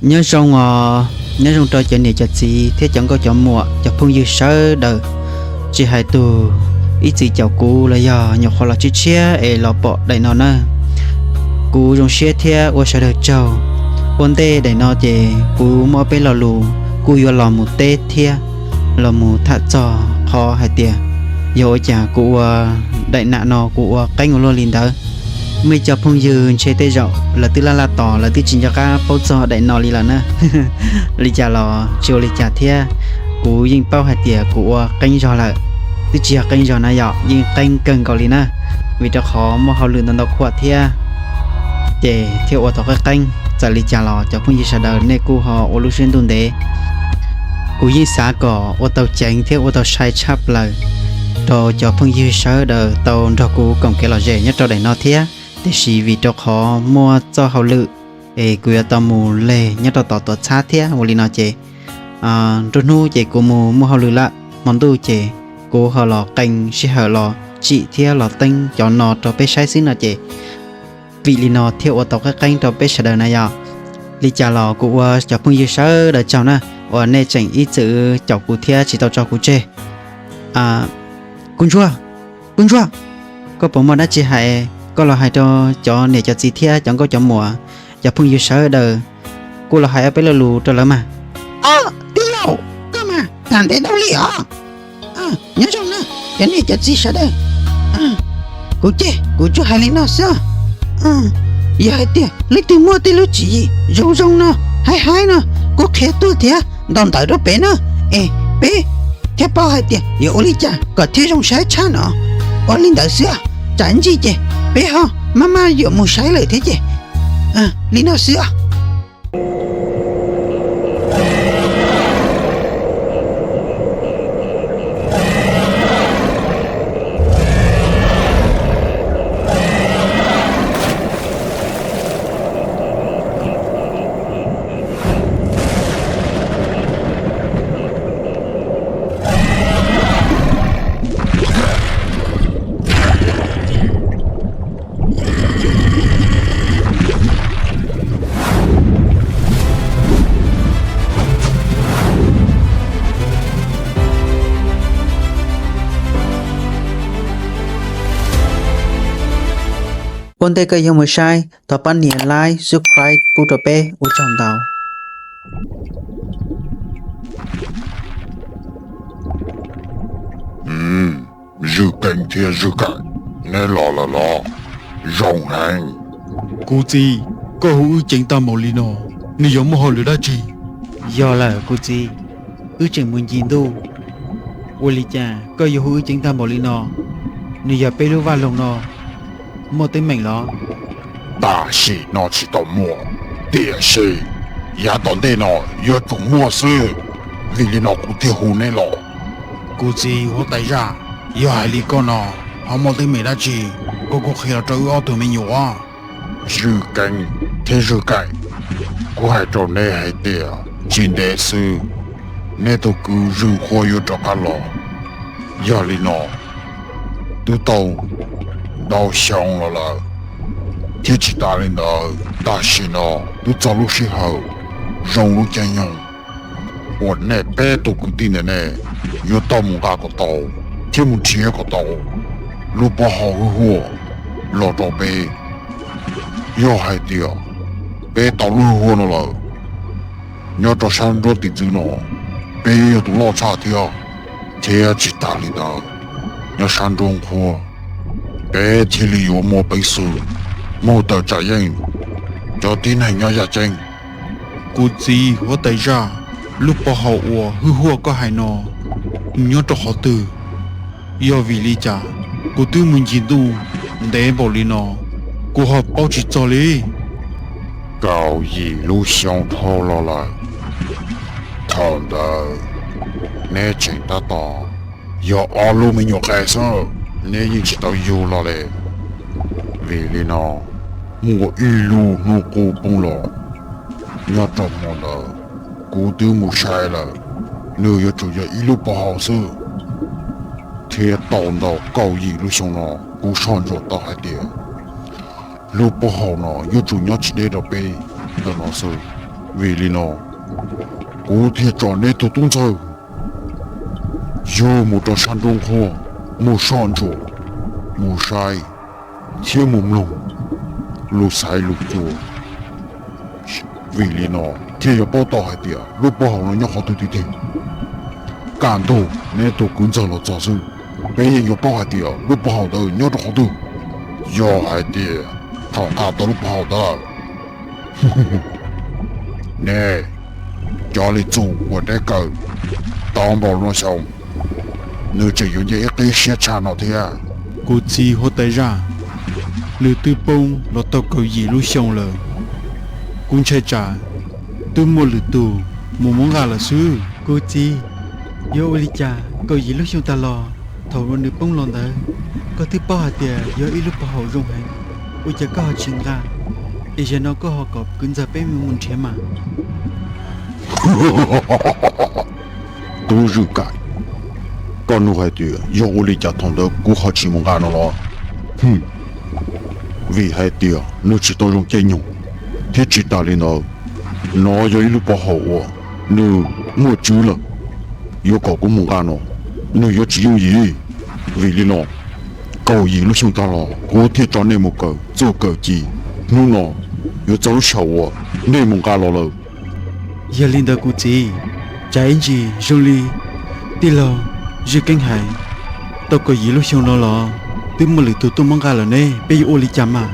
Nyob zoo os, nyob zoo rau cov niam cov txiv thiab cov nkauj cov muam cov phooj ywg sawv daws, tsis hais tus ib txwm caum kuv los yog nyuam qhuav los tshiab tshiab es los pom daim no na. Kuv zoo siab thiab ua sawv daws tsaug. Ua ntej daim no ces kuv muaj ob peb lo lus kuj yuav los mus teb thiab los mus tham txog qhov hais tias yog ua cas kuv ua daim nam no kuv ua qeeb ua luaj li ntawd. Muaj ib co phooj ywg ntshe tej zaum lawv twb laj laj tos, lawv twb tsis nco qab paub txog daim no li lawm na. Li cas los tsis ua li cas thiab, kuv yeej paub hais tias kuv ua qeeb zog lawm. Twb tsis yog qeeb zog na yom, yeej qeeb kawg nkaus li na, vim rau qhov muaj hauj lwm ntau ntau khuam thiab, ces thiaj ua tau qeeb qeeb. Txawm li cas los cov phooj ywg sawv daws nej kuj ho ua lub siab ntuj ntev. Kuv yeej xav kom ua tau ceev thiab ua tau sai tshaj plaws rau cov phooj ywg sawv daws tau nrog kuv koom kev lom zem nyob rau daim no thiab, tiam sis vim rau qhov muaj txoj hauj lwm es kuv yuav tau mus leg nyob rau tom tuam txhab thiab. Ua li no ces nruab hnub ces kuv mus muaj hauj lwm lawm, hmo ntuj ces kuv ho los qee sij hawm los tsim thiab los teeb cov no rau peb saib xwb no ces, vim li no thiaj ua tau qeeb qeeb rau peb sawv daws na yom. Li cas los kuv ua cov phooj ywg sawv daws tsaug na, uas nej tseem ib txwm caum kuv thiab tsis tau tso kuv tseg. Kub ntsuag, kub ntsuag, koj puas muaj dab tsi hais, koj los hais rau cov niam cov txiv thiab cov nkauj cov muam, cov phooj ywg sawv daws, kuj los hais ob peb lo lus rau lawv mas. Tij laug, koj mas tham ntev dua li os. Nyob zoo na cov niam cov txiv sawv daws, kuv ces kuv tsuas hais li no xwb. Yog hais tias leej twg muaj tej lub tswv yim zoo zoo no, haib haib no, kuj qhia tuaj thiab ntaus ntawv rau peb na, es peb thiaj paub hais tias yuav ua li cas kom thiaj zoo saib tshaj no. Ua li ntawd xwb, tsam ntsis ces peb ho maj maj yuav mus saib lawm thiab ces, li no xwb. Ua ntej koj yuav mus saib, thov pab nias like, subscribe pub rau peb, ua tsaug ntau. Zwj Kees thiab Zwj Kaim, neb los lawm los? Zoo heev. Kuv txiv, koj hu wb ceev tag npaum li no, nws yog muaj hauj lwm dab tsi? Yog lawm kuv txiv, wb tseem mus ncig ntuj. Ua li cas koj yuav hu wb ceev tag npaum li no? Nws yog peb lub vaj loog no muaj teeb meem los? Tam sim no tsis tau muaj, tiam sis yav tom ntej no yuav tsum muaj xwb, vim li no kuv thiaj hu neb los. Kuv txiv huab tais zaj, yog hais li koj no, ho muaj teeb meem dab tsi, koj kuj qhia los rau wb ob tug me nyuam. Zwj Kees thiab Zwj Kaim, kuv hais rau neb hais tias tsis ntev xwb, neb tus kwv Zwj Nqhuab yuav rov qab los. Yog li no, twb tau ntau xyoo los lawm, thiab tsis tas li ntawd tam sim no twb txog lub sij hawm zoo lub caij nyoog uas nej peb tus kwv tij ntawm nej yuav tau mus nqa kom tau thiab mus nrhiav kom tau lub pob hau hwj huaj los rau peb. Yog hais tias peb tau lub hwj huaj no lawm, nyob rau sab nruab tiv txwv no peb yuav yog tus loj tshaj thiab. Thiab tsis tas li ntawd, nyob sab nruab nqhuab peb thiaj li yuav muaj peev xwm mus tawm tsam yeej cov tib neeg nyob yaj ceeb. Kuv txiv huab tais zaj, lub pob hau uas hwj huaj koj hais no, nws nyob rau qhov twg? Yog vim li cas kuv twb mus ncig ntuj ntev npaum li no, kuv ho paub tsis txog li? Kaum yim lub xyoo dhau los lawm, thaum ntawd neb tseem tab tom yog ob lub me nyuam qes xwb, neb yeej tsis tau yug los li. Vim li no, muaj ib lub hnub qub poob los, nyob rau hmo ntawd kuv twb mus saib lawm, nws yuav tsum yog ib lub pob hau xwb. Thiab tau ntau kaum yim lub xyoo no, kuv soj ntsuam tau hais tias lub pob hau no yuav tsum nyob tsis deb rau peb ntawm no xwb. Vim li no, kuv thiaj tso neb tug tub ntxawg yug mus rau sab nruab nqhuab, mus soj ntsuam, mus saib thiab mus mloog lus xaiv lus cua. Vim li no thiaj yuav paub tau hais tias lub pov haum no nyob qhov twg tiag tiag. Kaj ntug neb tus kwv ntxawg los txog xwb, peb yeej yuav paub hais tias lub pov haum ntawd nyob rau qhov twg. Yog hais tias thaum nqa tau lub pov haum ntawd lawm, nej cov li txus uas neb kawm tau npaum no xyoo, nws tseem yuav nce ib qib siab tshaj no thiab. Kuv txiv huab tais zaj, nws twb poob los tau kaum yim lub xyoo lawm. Kuv ntshai tsam twb muaj lwm tus mus muab nqa lawm xwb. Kuv txiv, yuav ua li cas kaum yim lub xyoo tag los thaum nws poob los ntawd, koj twb paub hais tias yog ib lub pov haum zoo heev, ua cas koj ho tsis nqa, es zaum no koj ho kom kwv ntxawg peb mus nrhiav mas? Tub Zwj Kaim, koj nug hais tias yog ua li cas thaum ntawd kuv ho tsis mus nqa no los? Vim hais tias nws tsis tau zoo caij nyoog, thiab tsis tas li ntawd, no yog ib lub pov haum uas nws muaj tswv lawm. Yuav kom kuv mus nqa no, nws yuav tsis yooj yim. Vim li no, kaum yim lub xyoo tag los kuv thiaj tso nej mus kawm txuj kawm ci. Hnub no yuav txog lub sij hawm uas nej mus nqa los lawm. Yog li ntawd kuv txiv, tsam ib ntsis zoo li tij laug Zwj Keeb hais, tau kaum yim lub xyoo no los twb muaj lwm tus tuaj muab nqa lawm ne, peb yuav ua li cas mas?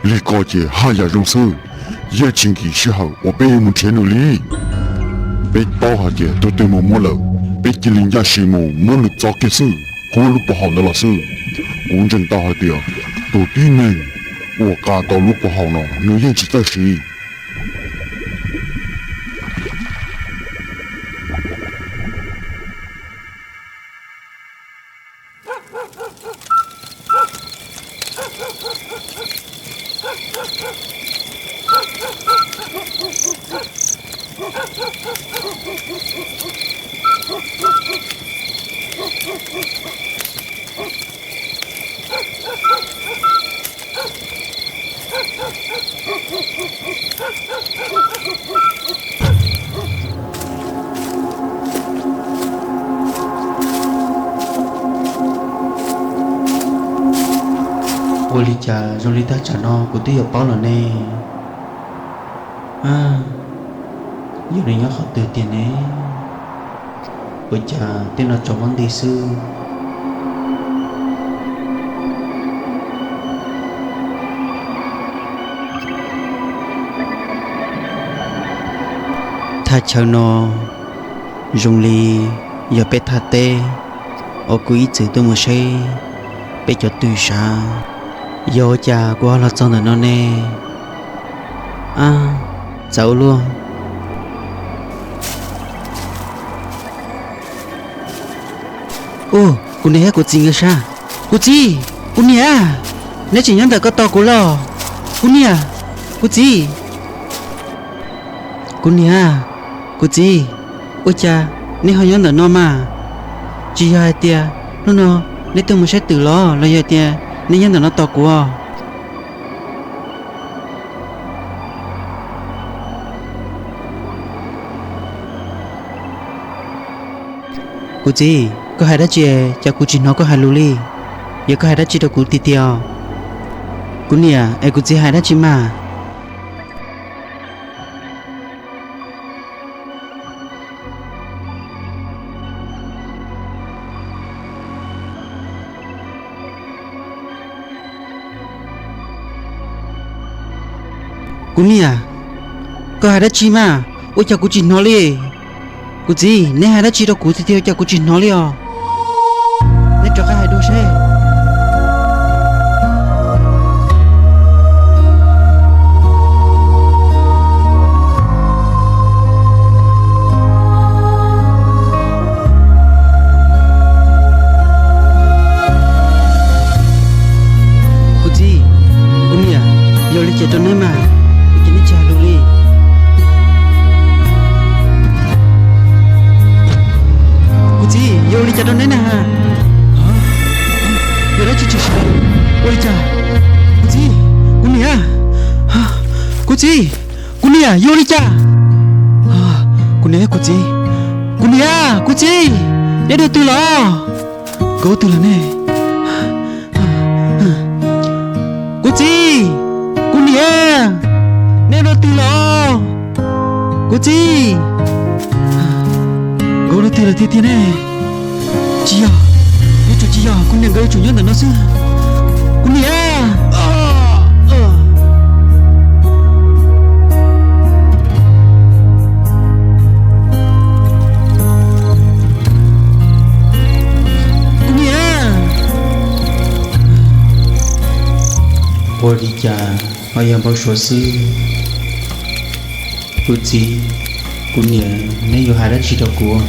Li ko ces haj yam zoo xwb, yeej tsis nkim sij hawm uas peb yuav mus nrhiav nws li. Peb paub hais tias tus twg mus muab lawm, peb cia li ncaj ncees mus muab nws txov kiag xwb, qhuab lub pov haum ntawd los xwb. Kuv ntseeg tau hais tias tus tib neeg uas nqa tau lub pov haum no nws yeej tsis txawj siv. Ua li cas zoo li tag tsam no kuv twb yuav paub lawm ne? Yog nws nyob qhov twg tiag ne? Ua cas tej no tsaus muab nti xwb? Thaj chaw no zoo li yog peb thaj teb uas kuv ib txwm tuaj mus saib peb cov twm sav. Yog ua cas kuv ho los txog ntawm no ne? Ab, txawv ua luaj. Ub, kuv niam thiab kuv txiv nkawd sab. Kuv txiv, kuv niam, neb tseem nyob ntawm ko tos kuv los? Kuv niam, kuv txiv. Kuv niam, kuv txiv, ua cas neb ho nyob ntawm no mas? Tsis yog hais tias hnub no neb tuaj mus saib twm los, los yog tias neb nyob ntawm no tos kuv os? Kuv txiv, koj hais dab tsi cas kuv tsis hnov koj hais lus li? Yog koj hais dab tsi rau kuv tiag tiag os? Kuv niam es kuv txiv hais dab tsi mas? Kuv niam, koj hais dab tsi mas? Ua cas kuv tsis hnov li? Kuv txiv, neb hais dab tsi rau kuv tiag tiag cas kuv tsis hnov li os? Neb rov qab hais dua seb. Kuv txiv, kuv niam, yog ua li cas rau neb mas, ua cas neb tsis hais lus li? Kuv txiv, yog ua li cas rau neb na? Yog dab tsi tshwm sim, ua li cas? Kuv txiv, kuv niam, Kuv txiv, kuv niam, yog ua li cas? Kuv niam, kuv txiv, kuv niam, kuv txiv, neb dua twg los? Nkawd dua twg lawm ne? Kuv txiv, kuv niam, neb dua twg los? Kuv txiv, nkawd dua twg lawm tiag tiag ne? Tsis yog, yuav tsum tsis yog, kuv niam nkawd yuav tsum nyob ntawm no xwb. Kuv niam, kuv niam, ua li cas ho yog npau suav xwb? Kuv txiv, kuv niam, neb yuav hais dab tsi rau kuv?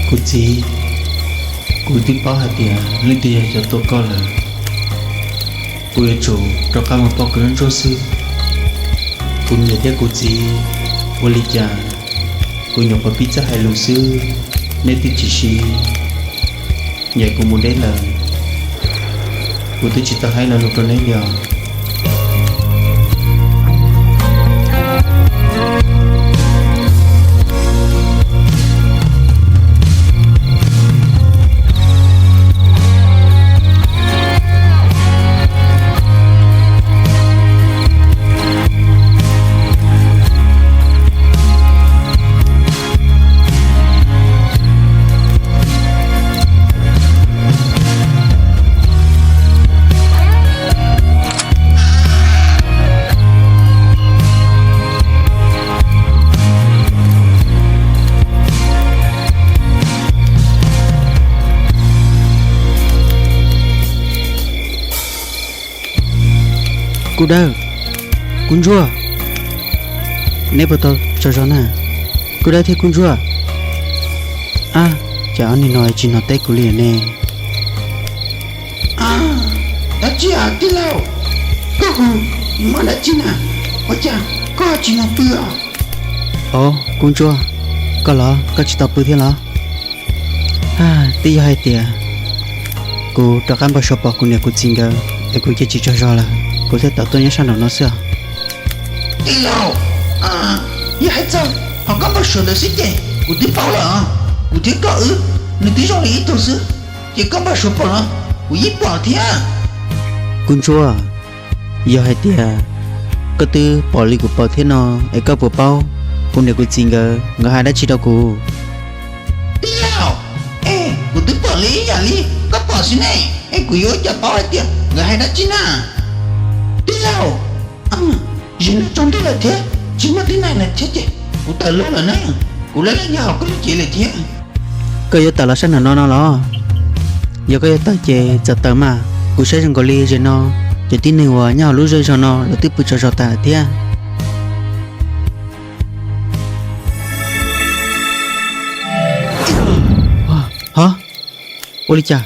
Kuv txiv, kuv twb paub hais tias leej twg yog cov tua koj lawm. Kuv yuav tsum rov qab mus pauj kuv lub ntsuab xwb. Kuv niam thiab kuv txiv, ua li cas kuv nyuam qhuav pib txawj hais lus xwb, neb twb tsis sib. Ncaim kuv mus deb lawm, kuv twb tsis tau hais lo lus rau neb li os. Kuj Dawb, Kub Ntsuab, neb puas tau tsaug zog na? Kuj Dawb thiab Kub Ntsuab. Ab, cas ob niag no tsis hnov teb kuv li ne? Dab tsi tij laug? Koj hu mob dab tsi na? Ua cas koj tsis hnov pw os? Au, Kub Ntsuab, koj los koj tsis tau pw thiab los? Twb yog hais tias kuv rov qab npau suav pom kuv niam kuv txiv nkawd es kuv cia tsis tsaug zog lawm, kuv thiaj tawm tuaj nyob sab nraum no xwb os. Tij laug, yog hais txog qhov koj npau suav ntawd xwb ces kuv twb paub lawm. Kuv thiab koj wb, nws twb zoo li ib tug xwb, ces koj npau suav pom los kuv yeej pom thiab. Kub Ntsuab, yog hais tias koj twb pom li kuv pom thiab no es koj puas paub kuv niam kuv txiv nkawd, nkawd hais dab tsi rau kuv? Tij laug, es kuv twb pom li ib yam li koj pom xwb ne, es kuv yuav ua cas paub hais tias nkawd hais dab tsi na? Tij laug, ze no tsaus ntuj lawm thiab tsis muaj tib neeg lawm thiab ces kuv tawm los lawm na, kuv laj laj nyob hauv koj lub cev lawm thiab. Koj yuav tawm los sab nraum no no los? Yog koj yuav tawm ces txawm tawm mas, kuv saib zoo nkaus li ze no cov tib neeg uas nyob hauv lub zej zog no lawv twb pw tsaug zog tas lawm thiab. Hov, ua li cas,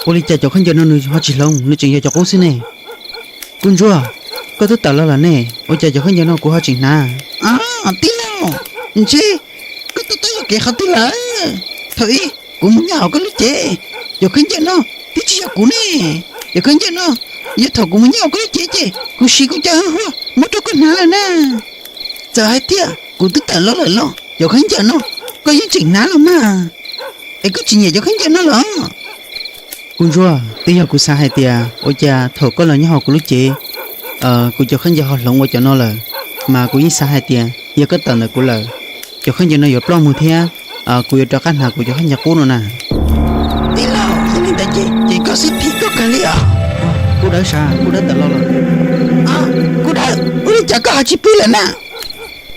ua li cas cov khaub ncaws no nws ho tsis hloov, nws tseem yog cov qub xwb ne? Kub Ntsuab, koj twb tawm los lawm ne, ua cas cov khaub ncaws no kuv ho tseem hnav? Tij laug, ntshe koj tab tom yuam kev qhov twg lawm. Thaum ub kuv mus nyob hauv koj lub cev, cov khaub ncaws no twb tsis yog kuv ne. Cov khaub ncaws no yog thaum kuv mus nyob hauv koj lub cev ces kuv siv kuv cov hwj huaj muab rau koj hnav lawm na. Txawm hais tias kuv twb tawm los lawm los cov khaub ncaws no koj yeej tseem hnav los mas. Es koj tsis nyiam cov khaub ncaws no los? Kub Ntsuab, twb yog kuv xav hais tias ua cas thaum koj los nyob hauv kuv lub cev, kuv cov khaub ncaws ho hloov ua cov no lawm, mas kuv yeej xav hais tias yog koj tawm ntawm kuv lawm, cov khaub ncaws no yuav ploj mus thiab kuv yuav rov qab hnav kuv cov khaub ncaws qub no na. Tij laug, yog li ntawd ces ces koj xwb phim koj kawg li os. Kub Dawb sav, Kub Dawb tawm los lawm. Kub Dawb, ua li cas koj ho tsis pw lawm na?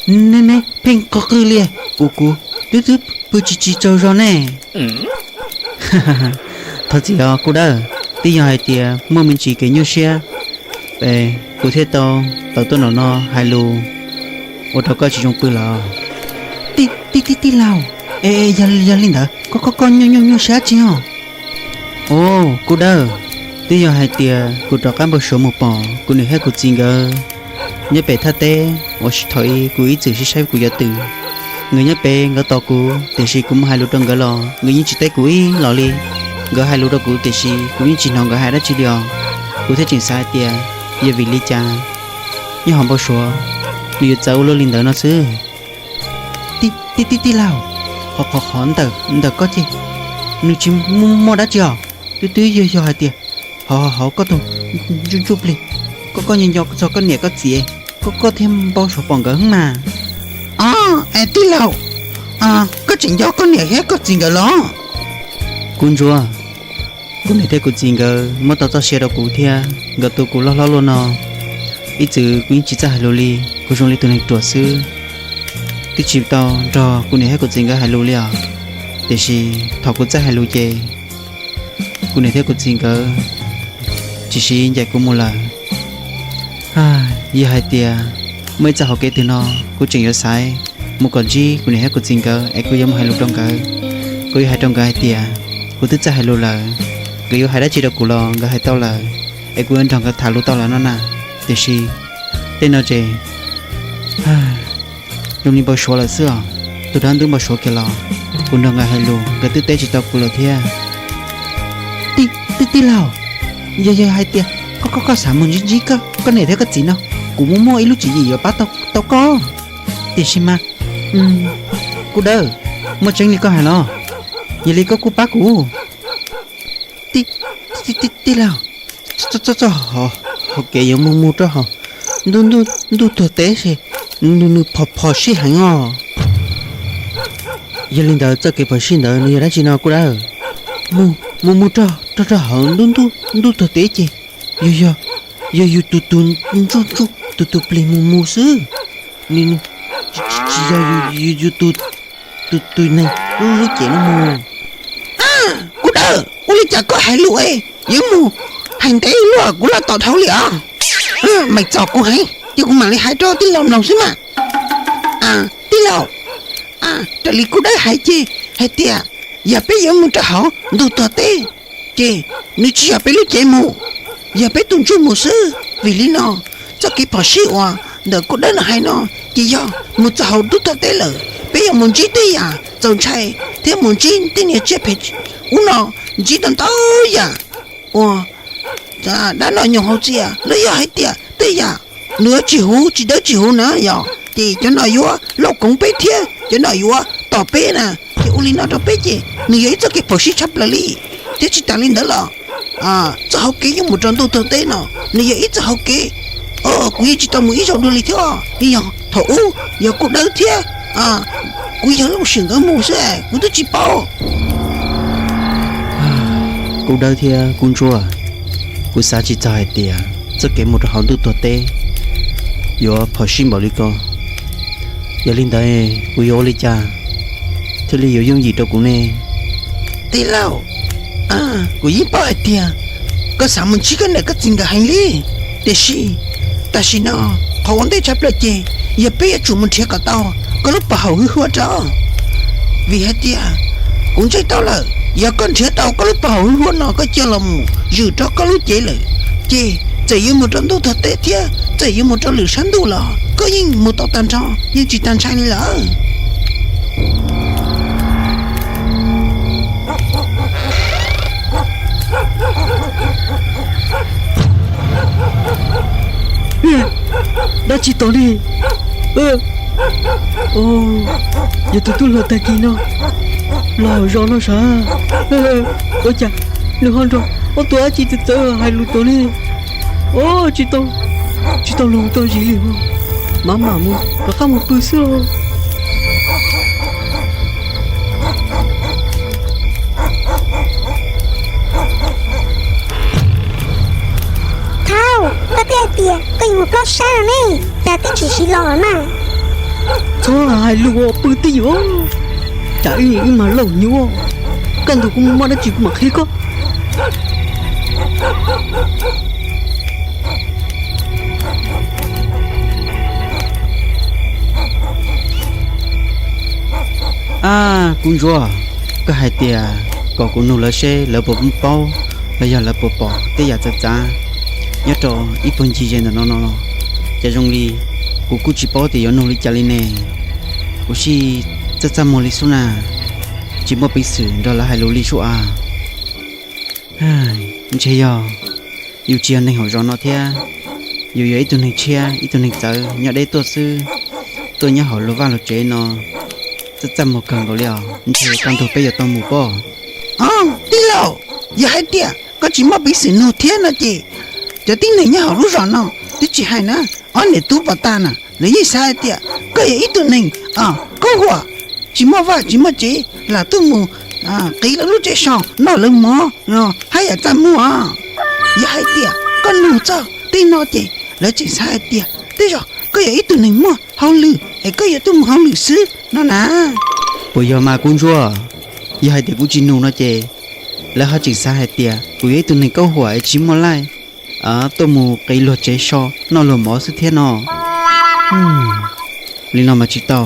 Neb, neb pheej qw qw li, kuv, kuv twb twb pw tsis tsis tsaug zog ne. Thov txim os Kub Dawb, twb yog hais tias muaj me ntsis kev nyuaj siab, es kuv thiaj tau tawm tuaj nraum no hais lus ua rau koj tsis zoo pw lawm. Tij, tij, tij laug, es yog li ntawd koj, koj, koj nyuaj nyuaj nyuaj siab tsi os? Os Kub Dawb, twb yog hais tias kuv rov qab npau suav mus pom kuv niam thiab kuv txiv nkawd nyob pem thaj teb uas thaum ub kuv ib txwm sib saib kuv cov twm. Nkawd nyob pem nkawd tos kuv, tiam sis kuv mus hais lus rau nkawd los nkawd yeej tsis teb kuv ib los li. Nkawd hais lus rau kuv tiam sis kuv yeej tsis hnov nkawd hais dab tsi li os. Kuv thiaj tseem xav hais tias yog vim li cas nyob hauv npau suav, nws yuav txawv ua luaj li ntawd no xwb. Tij, tij, tij laug, qhov, qhov, qhov ntawm, ntawm koj ces nws tsis muaj dab tsi os. Twb twb yog, yog hais tias hauv, hauv koj tus ntsuj ntsuj plig, koj, koj nco nco txog koj niam koj txiv, koj, koj thiaj npau suav pom nkawd mas. Os, es tij laug, koj tseem nco koj niam thiab koj txiv nkawd los? Kuv ntsuag, kuv niam thiab kuv txiv nkawd muab tau txoj sia rau kuv thiab nkawd tu kuv loj hlob luaj no, ib txwm kuv yeej tsis txawj hais lus li, kuv zoo li tus neeg ruam xwb, twb tsis tau nrog kuv niam thiab kuv txiv nkawd hais lus li os. Tiam sis thaum kuv txawj hais lus ces kuv niam thiab kuv txiv nkawd tsis siv ncaim kuv mus lawm. Yog hais tias muaj ib txoj hauv kev twg no, kuv tseem yuav xaiv mus kom ntsib kuv niam thiab kuv txiv nkawd es kuv yuav mus hais lus rau nkawd. Kuv yuav hais rau nkawd hais tias kuv twb txawj hais lus lawm, nkawd yuav hais dab tsi rau kuv los nkawd hais tau lawm, es kuv yuav nrog nkawd tham lus tau lawm no na. Tiam sis tej no ces zoo li npau suav lawm xwb os. Tus dab ntub npau suav kiag los kuv nrog nkawd hais lus nkawd twb teb tsis tau kuv lawm thiab. Tij, tij laug, yog, yog hais tias koj, koj, koj xav mus ntsib, ntsib koj niam thiab koj txiv no, kuv muaj, muaj ib lub tswv yim yuav pab tau, tau koj. Tiam sis mas, kuv dawb, muaj tseeb li koj hais los? Yog li koj kuj pab kuv. Tij, tij laug, txoj, txoj hauv kev yuav mus, mus rau hauv ntuj, ntuj tuag teb ces nws, nws phom, phom sij heev os. Yog li ntawd txoj kev phom sij ntawd nws yog dab tsi no kuv dawb? Mus, mus, mus rau, rau, rau hauv ntuj, ntuj, ntuj tuag teb ces yog, yog, yog yus tus, tus ntsuj ntsuj, tus, tus plig mus, mus xwb. Nws, nws tsis, tsis yog yus, yus tus, tus, tus neeg lub, lub cev no mus. Kuv dawb, ua li cas koj hais lus es yuav mus hais ntev luaj kuv los tos dhau li os. Meem txom kuv heev ces kuv mam li hais rau tij laug mloog xwb mas. Tij laug, raws li kuv dawb hais ces hais tias yog peb yuav mus rau hauv ntuj tuag teb ces nws tsis yog peb lub cev mus, yog peb tus ntsuj mus xwb. Vim li no txoj kev phom sij uas ntawm kuv dawb no hais no ces yog mus txog hauv ntuj tuag teb lawm peb yuav mus ntsib tej yam txaus ntshai thiab mus ntsib tej niag tsiaj phem ub no, ntsib tau ntau yam uas dab no nyob hauv txiaj los yog hais tias tej yam nws yuav tsis huv tsis dawb tsis huv na yog ces cov no yuav lauj koov peb thiab cov no yuav tom peb na. Ces ua li no rau peb ces nws yog ib txoj kev phom sij tshaj plaws li. Thiab tsis tas li ntawd los txoj hauv kev yuav mus rau ntuj tuag teb no nws yog ib txoj hauv kev kuv yeej tsis tau mus ib zaug dua li thiab. Yog thaum ub yog kuv dawb thiab kuv yawg Looj Sim nkawd mus xwb kuv twb tsis paub. Kuv dawb thiab kuv ntsuag, kuv xav tsis txog hais tias txoj kev mus rau hauv ntuj tuag teb yuav phom sij npaum li ko. Yog li ntawd kuv yuav ua li cas thiaj li yuav yooj yim rau kuv ne? Tij laug, kuv yeej paub hais tias koj xav mus ntsib koj niam koj txiv nkawd heev li, tiam sis tam sim no qhov ua ntej tshaj plaws ces yog peb yuav tsum mus nrhiav kom tau koj lub pov haum hwj huam rau. Vim hais tias kuv ntseeg tau lawm, yog koj nrhiav tau koj lub pov haum hwj huam no koj coj los mus zwm rau koj lub cev lawm, ces txawm yuav mus rau ntuj tuag teb thiab txawm yuav mus rau lwm sab ntuj los koj yeej mus tau tag nrho, yeej tsis tag ntshai li lawm. Dab tsi tos li? Yog tus tub hluas tag kis no los hauv zos no sav. Ua cas nws ho nrog ob tug dab tsi txawv txawv hais lus tos li? Tsis tau, tsis tau lus tau zis li. Mam mam mus rov qab mus pw xwb los. Thaub, koj twb hais tias koj yuav mus plob sab no ne, cas twb tsis siv los na? Txhob hais lus pw twj ywm. Tsam ib, ib mas lauj nyuv, kaj ntug kuv muaj dab tsi kuv mam qhia koj. Ab, kuv ntsuag, koj hais tias kom kuv nug lawv seb lawv puas paub los yog lawv puas pom tej yam txawv txav nyob rau ib puag ncig ze ntawm no no los, cas zoo li kuv kuj tsis paub tias yuav nug li cas li ne. Kuv sij txaj txaj muag li xub na, tsis muaj peev xwm nrog lawv hais lus li sub a. Ntshe yog yus tsis yog neeg hauv zos no thiab, Yus yog ib tug neeg tshiab ib tug neeg txawv nyob deb tuaj xwb, tuaj nyob hauv luag vaj luag tsev no txaj txaj muag kawg nkaus li os. Ntshe kaj ntug peb yuav tau mus pob. Os, tij laug, yog hais tias koj tsis muaj peev xwm nug thiab no ces cov tib neeg nyob hauv lub zos no twb tsis hais na. Ob niam tub pom tag na, lawv yeej xav hais tias koj yog ib tug neeg qaub huam, tsis muaj vaj tsis muaj tsev, lam tuaj mus qiv lawv lub tsev so noj lawv mov no haj yam txaj muag. Yog hais tias koj nug txog tej no ces lawv tseem xav hais tias tej zaum koj yog ib tug neeg muaj hauj lwm es koj yuav tuaj mus hauj lwm xwb no na. Puas yog mas Kub Ntsuab? Yog hais tias kuv tsis nug no ces lawv ho tseem xav hais tias kuv yog ib tug neeg qaub huam es tsis muaj laij, tuaj mus qiv luag tsev so noj luag mov xwb thiab no. Li no mas tsis tau,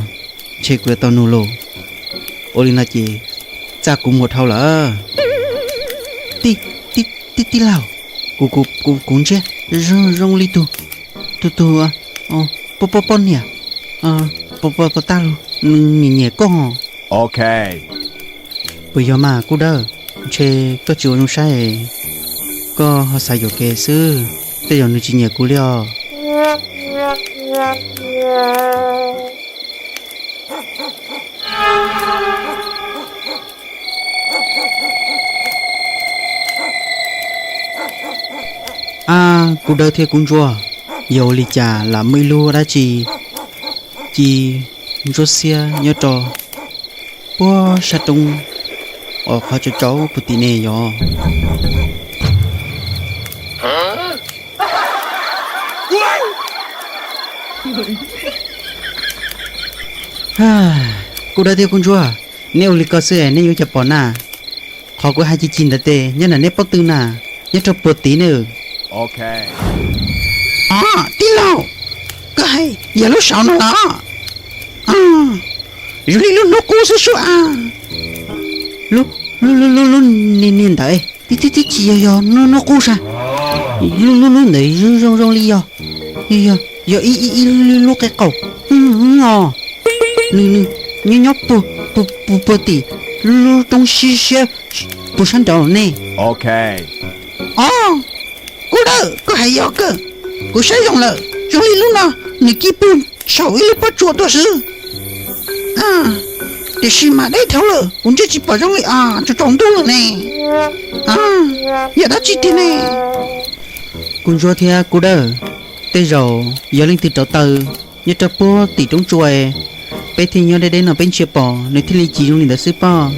ntshe kuv yuav tau nug lauj. Ua li no ces txaj kuv mus dhau lawm. Tij, tij laug, kuv, kuv, kuv ntsia zoo zoo li tus, tus, tus poj, poj, poj niam, poj, poj, poj tag lug, nws nyiam nyiam koj. Puas yog mas Kub Dawb? Ntshe koj tsis ua zoo saib, koj ho xav yuam kev xwb, tej zaum nws tsis nyiam kuv li os. Ab, Kub Dawb thiab Kub Ntsuab, yog ua li cas lam muaj ib lub dab tsi ci ntsuab xiab nyob rau puag sab roob uas qhov tsaus tsaus puag tim ne yog? Kub Dawb thiab Kub Ntsuab, neb ua li ko xwb es neb yuav cas pom na? Qhov kuv hais ci ci ntawd ces nyob ntawm neb pob tw na, nyob rau puag tid ne. Os, tij laug, koj hais yog lub saud no los? Zoo li lub hnub qub xwb sub a. Lub, lub, lub, lub niag, niag ntawd, tib, tib, tib tsis yog, yog hnub, hnub qub sas. Lub, lub, lub ntawd zoo, zoo, zoo li yog, yog, yog ib, ib, ib lub qe qaum os. Nws, nws nyob, nyob puag, puag, puag tim lub, lub roob siab siab puag sab nraud ne. Os, Kub Dawb, koj hais yog kawg. Kuv saib zoo lawm, zoo li lub no nws ci puag saum ib lub pob tsuas tuaj xwb. Tiam sis mas deb dhau lawm, kuv ntsia tsis pom zoo li os, tsaus, tsaus ntuj lawm ne. Yog dab tsi tiag ne? Kub Ntsuab thiab Kub Dawb, tej zaum yog leej twg rauv taws nyob rau puag tim roob tsua, peb thiaj nyob deb deb no peb ntsia pom nws thiaj li ci zoo li ntawd xwb pob.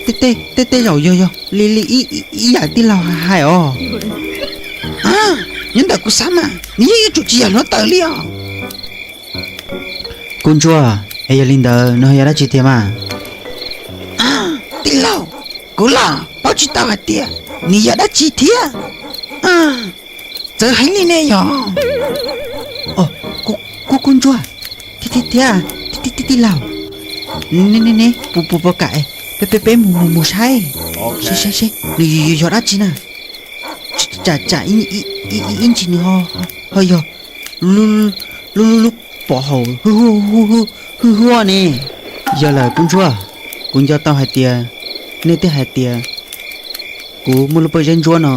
Tej, tej, tej zaum yog, yog li, li ib, ib yam tij laug hais os. Nyob ntawm kuv xav mas nws yeej yuav tsum tsis yog hluav taws li os. Kub Ntsuab, es yog li ntawd nws ho yog dab tsi tiag mas? Tij laug, kuv los paub tsis tau hais tias nws yog dab tsi thiab. Txawv heev li ne yog. Kub, Kub Ntsuab, thiab, thiab, thiab, tij, tij laug, ne, ne, ne puas, puas, puas kam peb, peb, peb mus, mus, mus saib, saib, saib, saib nws yog, yog, yog dab tsi na. Tsam, tsam ib ntsis nws ho, ho yog lub, lub, lub pov haum hwj huaj ne. Yog lawm Kub Ntsuab, kuv nco tau hais tias nej twb hais tias kuv muaj lub pob zeb ntsuab no.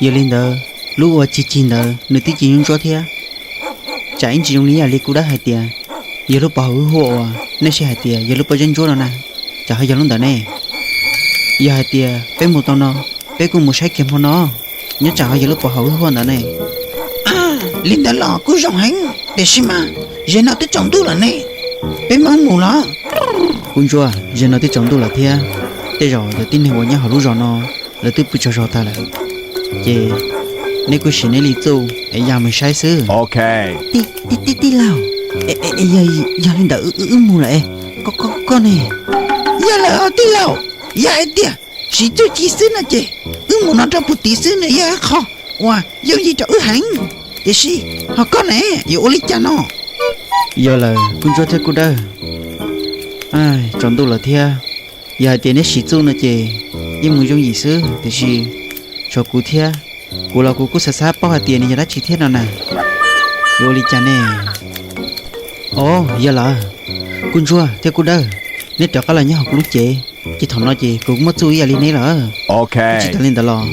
Yog li ntawd lub uas cig cig ntawd nws twb ci ntsuab ntsuab thiab. Tsam ib ntsis zoo li yam li Kub Dawb hais tias yog lub pov haum hwj huaj uas nej sij hais tias yog lub pob zeb ntsuab no na, tsam ho yog lub ntawd ne. Yog hais tias peb mus tau no, peb kuj mus saib kiag hmo no, nyob tsam ho yog lub pov haum hwj huaj ntawd ne. Li ntawd los kuj zoo heev, tiam sis mas zaum no twb tsaus ntuj lawm ne, peb mam mus los. Kub Ntsuab, zaum no twb tsaus ntuj lawm thiab, tej zaum cov tib neeg uas nyob hauv lub zos no lawv twb pw tsaug zog tag lawm, ces neb kuj siv neb li txuj es ya mus saib xwb. Tij, tij, tij laug, yog li ntawd wb mus lawm, koj ne? Yog lawm tij laug, yog hais tias siv txuj ci xwb no ces wb mus no rau puag tid xwb nws yog ib qho uas yooj yim rau wb heev, tiam sis ho koj ne, yuav ua li cas no? Yog lawm Kub Ntsuab thiab Kub Dawb, tsaus ntuj lawm thiab, yog hais tias neb siv txuj no ces yeej mus yooj yim xwb, tiam sis tshuav kuv thiab, kuv los kuv kuj xav xav paub hais tias nws yog dab tsi thiab no na. Yuav ua li cas ne? Os, yog lawm, Kub Ntsuab thiab Kub Dawb, neb rov qab los nyob hauv kuv lub cev, ces thaum no ces kuv muaj txuj ib yam li neb lawm. Tsis tas li ntawd los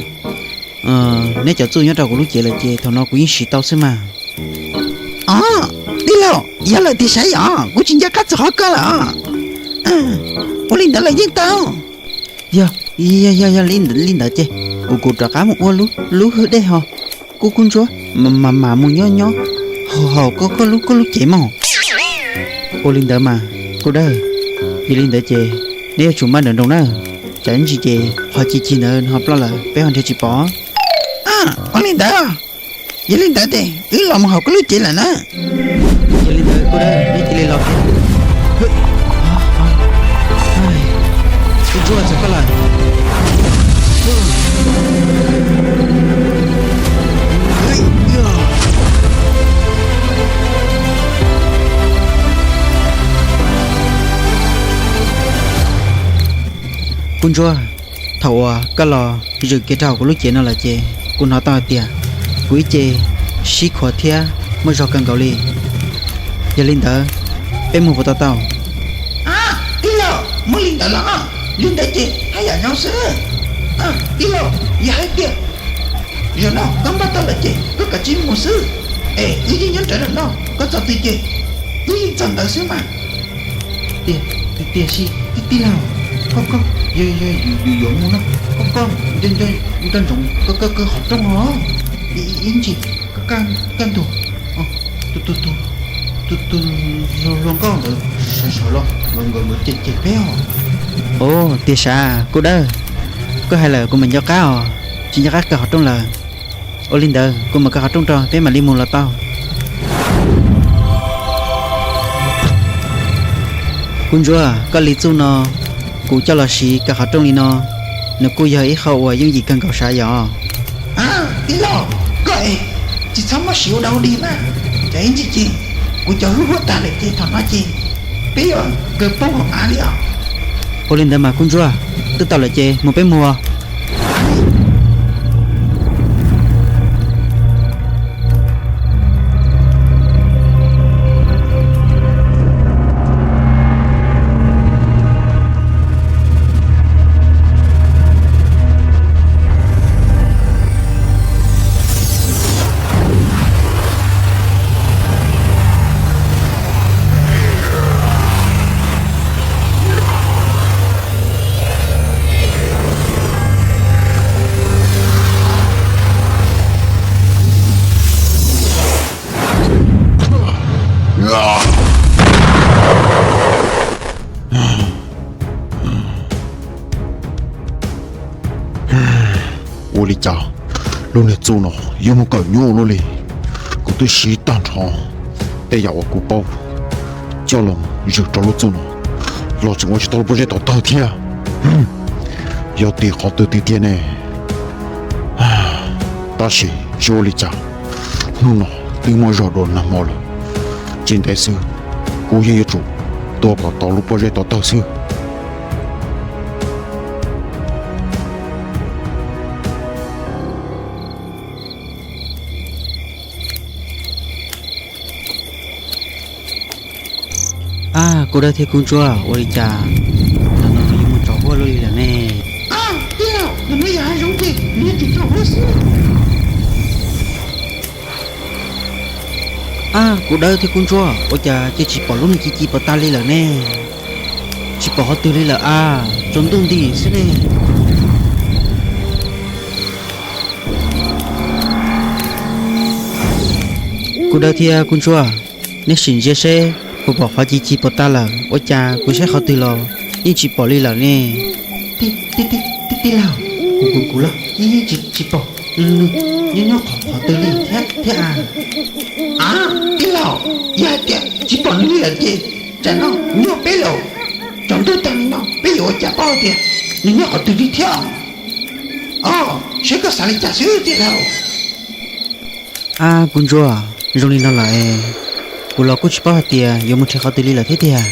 neb cov txuj nyob rau kuv lub cev lawm ces thaum no kuv yeej siv tau xwb mas. Os, tij laug, yog lawm tiag sav, yog kuv tsis nco qab txog qhov ko lawm. Ua li ntawd los yeej tau. Yog, yog, yog li ntawd ces kuv, kuv rov qab mus ua lub hwj dej ho, kuj kub ntsuab, mam, mam mus nyob nyob haus koj, koj lub, koj lub cev mog. Ua li ntawd mas kuj dawb. Yog li ntawd ces neb yuav tsum maj nrawm nroos na, tsam ib ntsis ces qhov ci ci ntawd ho ploj lawm peb ho nrhiav tsis pom. Ua li ntawd, yog li ntawd ces wb los mus haus koj lub cev lawm na. Yog li ntawd kuj dawb, neb cia li los. Kub ntsuab, txog koj lawm. Kub ntsuab, thaum uas koj los zwm kiag rau hauv kuv lub cev no lawm ces kuv hnov tau hais tias kuv ib ce sib khuav thiab muaj zog kawg nkaus li. Yog li ntawd, peb mus puas tau tau? Tij laug, muaj li ntawd los? Li ntawd ces haj yam zoo xwb. Tij laug, yog hais tias zaum no koj npaj tau lawm ces koj kav tsij mus xwb, es wb yeej nyob rawv lawm no, koj txog twg ces wb yeej txog ntawd xwb mas. Tiag, tiag sis tij laug, koj, koj, yog, yog yus yuav mus no, koj, koj nco ntsoov koj, koj, koj qhov rooj os, ib ntsis kaj ntug, tus, tus, tus, tus hluas nkauj ntawd sawv sawv los nkawd, nkawd cem cem peb os. Ua tiag sav, kuj dawb, koj hais lawm kuv mam nco qab os, tsis nco qab kaw qhov rooj lawm. Ua li ntawd kuv mam kaw qhov rooj rau peb mam li mus los tau. Kub ntsuab, koj li txuj no, kuv coj los siv kaw qhov rooj li no, nws kuj yog ib qho uas yooj yim kawg nkaus sav yom. Tij laug, koj es tsis txhob muab siv ua dog ua dig na, tsam ib ntsis ces kuv cov hwj huaj tag lawm ces thaum no ces peb yuav kaw poob hauv av li os. Ua li ntawd mas kub ntsuab, twb tau lawm ces mus peb mus. Ua li cas lub niag txuj no yuav mus kawm nyuaj luaj li? Kuv twb siv tag nrho tej yam uas kuv paub coj los zwm rau lub txuj no los tseem ua tsis tau lub pob zeb tov tawg thiab. Yog tim qhov twg tiag tiag ne? Tab sis tsis ua li cas, hnub no twb muaj zog dua nag hmo lawm, tsis ntev xwb kuv yeej yuav tsum tua kom tau lub pob zeb tov tawg xwb. Ab, kuv dawb thiab kuv ntsuab, ua li cas ntawm no yuav mus tsaus huab luaj li lawm ne? Tij laug, ntawm no yog hav zoov ces nws yuav tsum tsaus huab xwb. Ab, kuv dawb thiab kuv ntsuab, ua cas cia tsis pom lub niag ci ci puas tag li lawm ne? Tsis pom qhov twg li lawm a, tsaus ntuj nti xwb ne. Kuv dawb thiab kuv ntsuab, nej sim ntsia seb puas pom qhov ci ci puas tag lawm, ua cas kuv saib qhov twg los yeej tsis pom li lawm ne. Tij laug, kuv los yeej tsis pom nws nyob nyob qhov twg li thiab a. Tij laug, yog hais tias tsis pom nws li lawm ces tsam no nyuaj peb lawm, tsaus ntuj tag li no peb yuav ua cas paub tias nws nyob qhov twg li thiab. Os, seb koj xav li cas xwb tij laug. Ab, kuv ntsuab, zoo li no lawm es kuv los kuj tsis paub hais tias yuav mus nrhiav qhov twg li lawm thiab tiag.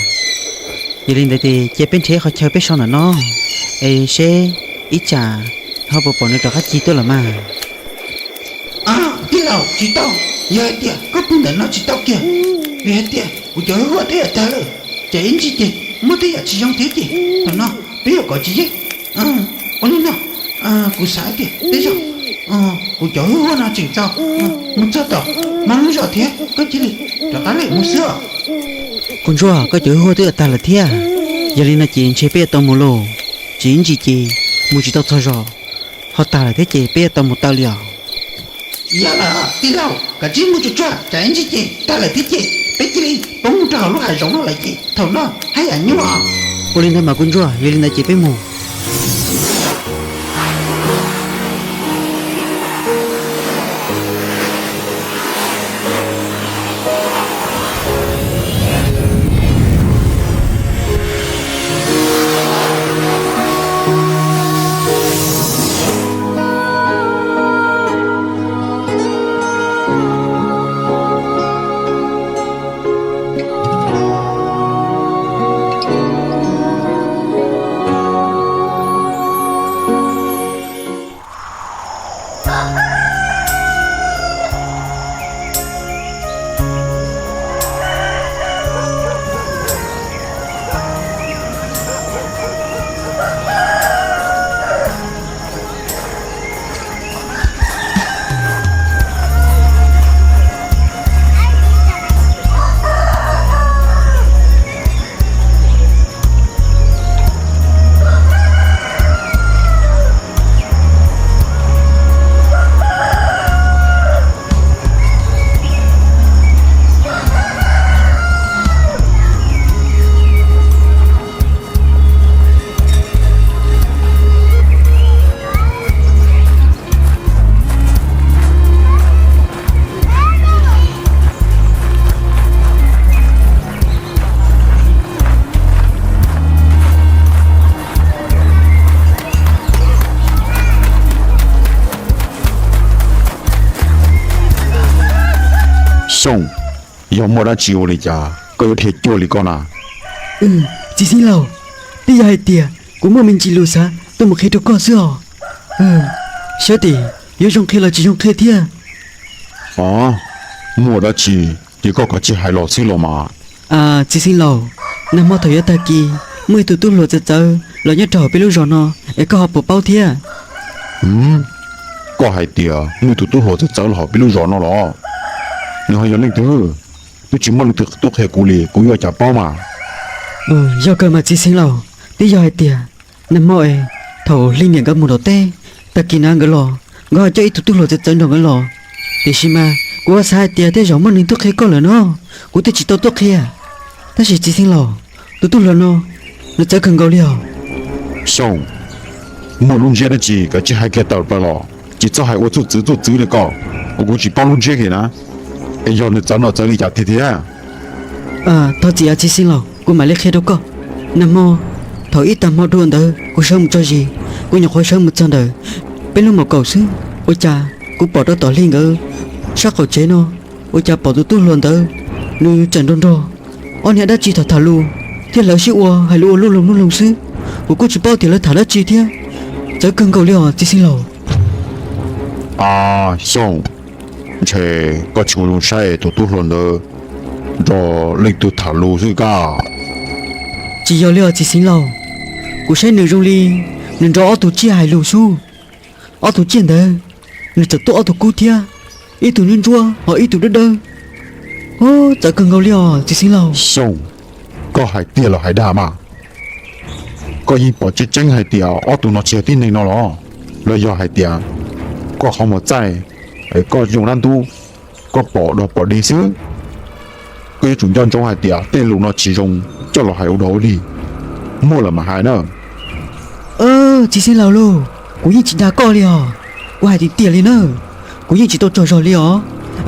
Yog li ntawd ces cia peb nrhiav qhov chaw peb so ntawm no es seb ib tsam ho puas pom nws rov qab ci tuaj lawm mas. Tij laug, tsis tau, yog hais tias koj pw ntawm no tsis tau kiag, vim hais tias kuv cov hwj huam twb yuav tag lawm, ces ib ntsis ces muaj tej yam tsis zoo thiab ces thaum no peb yuav kov tsis yeej. Ua li no, kuv xav tias tej zaum Kuv cov hwj huaj no tseem txaus, mus txog tom Hmoob lub zos thiab koj cia li rov qab lawm mus xwb os. Qub ntsuag, koj cov hwj huaj twb yuav tag lawm thiab, yog li no ces ntshe peb yuav tau mus lauj. Tsam ib ntsis ces mus tsis tau txog zos, ho tag lawm thiab ces peb yuav tau mus taw li os. Yog lawm tij laug, koj cia li mus tsuag tsuag, tsam ib ntsis ces tag lawm thiab ces peb cia li poob mus rau hauv lub hav zoov no lawm ces thaum no haj yam nyuaj. Ua li ntawd mas Qub ntsuag, yog li ntawd ces peb mus. Xyooj, yog muaj dab tsi ua li cas koj yuav dhia cuag li koj na? Txiv xeev laus, twb yog hais tias kuv muaj me ntsis lus xav tuaj mus qhia rau koj xwb os. Saib tes yuav zoo qhia los tsis zoo qhia thiab. Os, muaj dab tsi ces koj kav tsij hais los xwb los mas. Txiv xeev laus, nag hmo thaum yuav tag kis muaj ib tug tub hluas txawv txawv los nyob rau hauv peb lub zos no es koj ho puas paub thiab? Koj hais tias muaj ib tug tub hluas txawv txawv los hauv peb lub zos no los? Nws ho yog leej twg? Twb tsis muaj leej twg tuaj qhia kuv li, kuv yuav ua cas paub mas. Yog kawg mas txiv xeev laus, twb yog hais tias nag hmo es thaum Hli niam nkawd mus nram teb, tag kis na nkawd los, nkawd ho coj ib tug tub hluas txawv txawv nrog nkawd los. Tiam sis mas kuv ho xav hais tias tej zaum muaj neeg tuaj qhia koj lawm no, kuv thiaj tsis tau tuaj qhia. Tab sis txiv xeev laus, tus tub hluas no nws txawv kawg nkaus li os. Xyooj, muaj lub ntsiab dab tsi kav tsij hais kiag tawm plaws los, tsis txhob hais ua txuj txwv txuj txwv li koj, kuv tsis paub lub ntsiab kiag na. Es yog nws txawv no txawv li cas tiag tiag? Thov txim txiv xeev laus, kuv mam li qhia rau koj. Nag hmo thaum ib tag hmo dua ntawd kuv sawv mus tso zis, kuv nyuam qhuav sawv mus txog ntawm peb lub mom kaum xwb, ua cas kuv pom rau tom Hli nkawd sab qaum tsev no, ua cas pom tus tub hluas ntawd nws tseem nrog nrog ob niag dab tsi tham tham lus thiab lawv sib ua hais lus ua lub loog lub loog xwb. Kuv kuj tsis paub tias lawv tham dab tsi thiab. Txawv kawg nkaus li os txiv xeev laus. Xyooj, ntshe koj tsis ua zoo saib tus tub hluas ntawd nrog leej twg tham lus xwb kab. Tsis yog li os txiv xeev laus, kuv saib nws zoo li nws nrog ob tug tsiaj hais lus xwb. Ob tug tsiaj ntawd nws txawm tuaj ob tug kub thiab, ib tug ntsuab ntsuab ho ib tug dawb dawb. Txawv kawg nkaus li os txiv xeev laus. Xyooj, koj hais tiag los hais dag mas? Koj yeej pom tseeb tseeb hais tias ob tug no tsis yog tib neeg no los? Los yog hais tias koj qhov muag txaij, koj zoo dab ntub, koj pom dog pom dig xwb? Koj yuav tsum nco ntsoov hais tias tej lus no tsis zoo coj los hais ua dog ua dig. Muaj lawm mam hais na. Txiv xeev laus lauj, kuv yeej tsis dag koj li os. Kuv hais tiag tiag li na, kuv yeej tsis tau tsaug zog li os.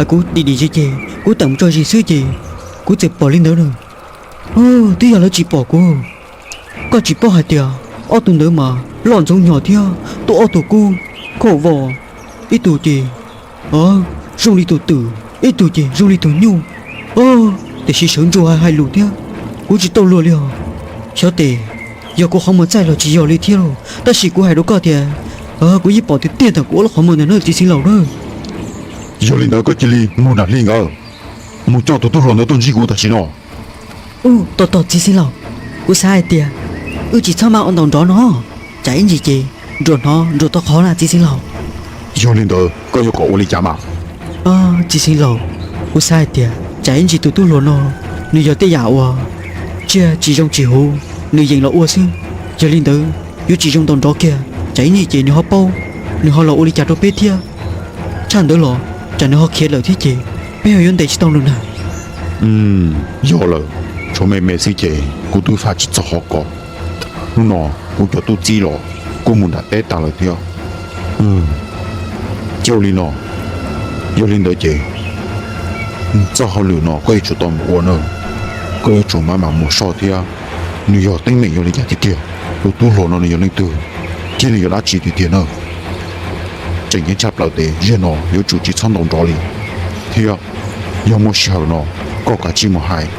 Kuv dim dim zis ces kuv tawm mus tso zis xwb ces kuv txawm pom li ntawd na. Twb yog lawv tsis pom kuv. Koj tsis paub hais tias ob tug ntawd mas loj ntxoov nyog thiab tuaj ob tug kub khauj vos, ib tug ces zoo li tus twm, ib tug ces zoo li tus nyuj. Tiam sis sawv ntsuag hais lus thiab, kuv tsis tau luag li os. Xyov tes yog kuv qhov muag txaij los tsis yog li thiab lauj, tab sis kuv hais rau koj tias kuv yeej pom tiag tiag ntawm kuv ob lub qhov muag ntawm no txiv xeev laus na. Yog li ntawd koj cia li mus nram Hli nkawd, mus coj tus tub hluas ntawd tuaj ntsib kuv tam sim no. Tos tos txiv xeev laus, kuv xav hais tias wb tsis txhob maj ua ntaus nrov no, tsam ib ntsis ces nruas hnov nruas tau qhov na txiv xeev laus. Yog li ntawd koj yuav kom ua li cas mas? Txiv xeev laus, kuv xav hais tias tsam ib ntsis tus tub hluas no nws yog tej yam uas tsiaj tsis zoo tsis huv, nws yeem los ua xwb. Yog li ntawd yuav tsis zoo ntaus nrov kiag, tsam ib ntsis ces nws ho paub, nws ho los ua li cas rau peb thiab. Tshaj ntawd los tsam nws ho khiav lawm thiab ces peb ho yuav ntes tsis tau nws na. Yog lawm, tshuav me me xwb ces kuv twb faj tsis txog qhov ko. Hnub no kuv cov tub txib los kuj mus nram teb tas lawm thiab. Cia ua li no, yog li ntawd ces txoj hauj lwm no koj yuav tsum tau mus ua na. Koj yuav tsum maj mam mus soj thiab, nws yog teeb meem yog li cas tiag tiag, tus tub hluas no nws yog leej twg thiab nws yog dab tsi tiag tiag na. Tseem ceeb tshaj plaws ces zaum no yuav tsum tsis txhob ntaus nrov li, thiab yog muaj sij hawm no koj kav tsij mus hais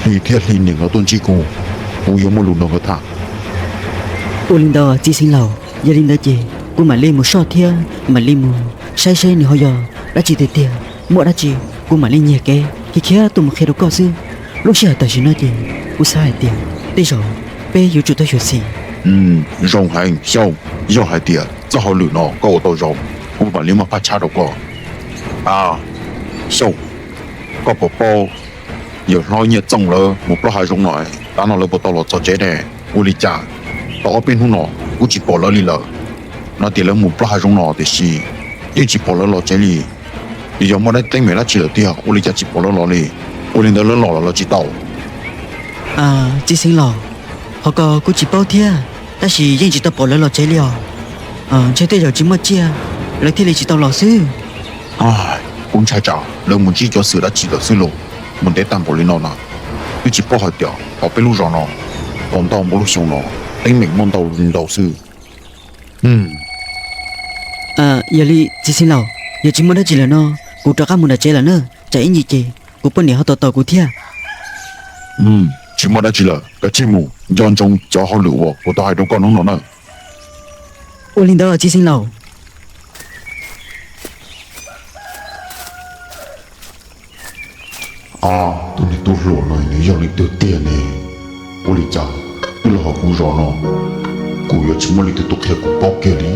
Hli thiab Hli niam nkawd tuaj ntsib kuv, kuv yuav muaj lus nrog nkawd tham. Ua li ntawd txiv xeev laus, yog li ntawd ces kuv mam li mus soj thiab mam li mus saib seb nws ho yog dab tsi tiag tiag, muaj dab tsi kuv mam li nyiag kev khiav khiav tuaj mus qhia rau koj xwb. Lub sij hawm tam sim no ces kuv xav hais tias tej zaum peb yuav tsum tau xyuam xim. Zoo heev Xyooj, yog hais tias txoj hauj lwm no koj ua tau zoo, kuv mam li muaj phaj tshab rau koj. A, Xyooj, koj puas paub yawm hlob Nyiaj Txooj lawv mus plob hav zoov no, tav no lawv puas tau los txog tsev ne? Ua li cas tau ob peb hnub no kuv tsis pom lawv li lawm? No tias lawv mus plob hav zoov no tiam sis yeej tsis pom lawv los tsev li. Nws yog muaj dab teeb meem dab tsi lawm tiag, ua li cas tsis pom lawv los li? Ua li ntawd lawv los los lawv tsis tau? Txiv xeev laus, qhov ko kuv tsis paub thiab, tab sis yeej tsis tau pom lawv los tsev li os. Ntshe tej zaum tsis muaj tsiaj, lawv thiaj li tsis tau los xwb. Kuv ntshai tsam lawv mus ntsib cov xwm dab tsi lawm xwb los mus ntev tag npaum li no na. Twb tsis paub hais tias hauv peb lub zos no tau ntau npaum lub xyoo no, teeb meem muaj ntau li ntau xwb. Yog li txiv xeev laus, yog tsis muaj dab tsi lawm no, kuv rov qab mus nram tsev lawm na, tsam ib ntsis ces kuv poj niam ho tos tos kuv thiab. Tsis muaj dab tsi lawm, kav tsij mus nco ntsoov cov hauj lwm uas kuv tau hais rau koj hnub no na. Ua li ntawd txiv xeev laus. Tus niag tub hluas no nws yog leej twg tiag ne? Ua li cas twb los hauv kuv zos no, kuv yuav tsis muaj leej twg tuaj qhia kuv paub kiag li?